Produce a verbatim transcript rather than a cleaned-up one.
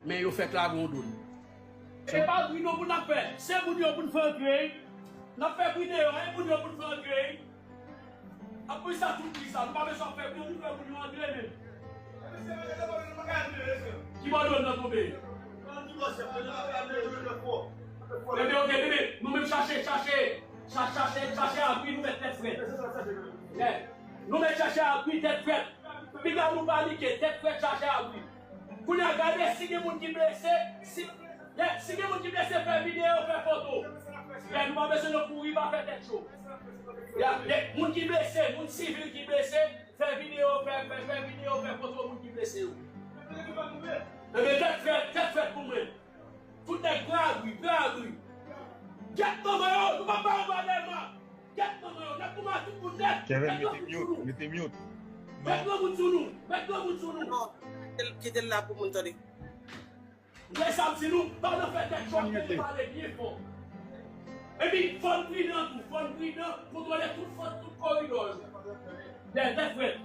Men yo fèk lave yon dwòl. E pa bri non pou n ap fè. Se moun yo pou n fè antre. N ap fè bri deyò, e moun yo pou n fè antre. Apre sa, tout bri sa, nou pa bezwen fè bri, nou fè moun yo antre menm. Ki bò dwòl nan tonbe? Ebyen, oke, bebe, nou menm chache, chache, chache, chache, chache abri, nou met tèt frèt. Yeah. Nou met chache abri, tèt frèt. Piga nou panike, tèt frèt, chache abri. Kounye a, gade si gen moun ki blese, si, yeah, si gen moun ki blese, fè videyo, fè foto. Yeah, nou pa bezwen yo kouri, pa fè tèt cho. Yeah, yeah, moun ki blese, moun sivil ki blese, fè videyo, fè, fè, fè videyo, fè foto moun ki blese yo. Ebyen, tèt frèt, tèt frèt pou mwen. Tout nèg pran abri, pran abri. Gyèt manman yo, nou pa ba yo bagay man. Gyèt manman yo, nèg kouman tout moun nèt. Kevin, mete mute, mete mute. Mèt granmoun sou nou, mèt granmoun sou nou. Non, kite l, kite l la pou moun tande. Mwen sa m di nou, pandan fè tèt chòk, tande pale byen fò. Epi, fò n pridan tou, fò n pridan, kontwole tout fòt, tout koridò yo. Dèyè tèt frèt.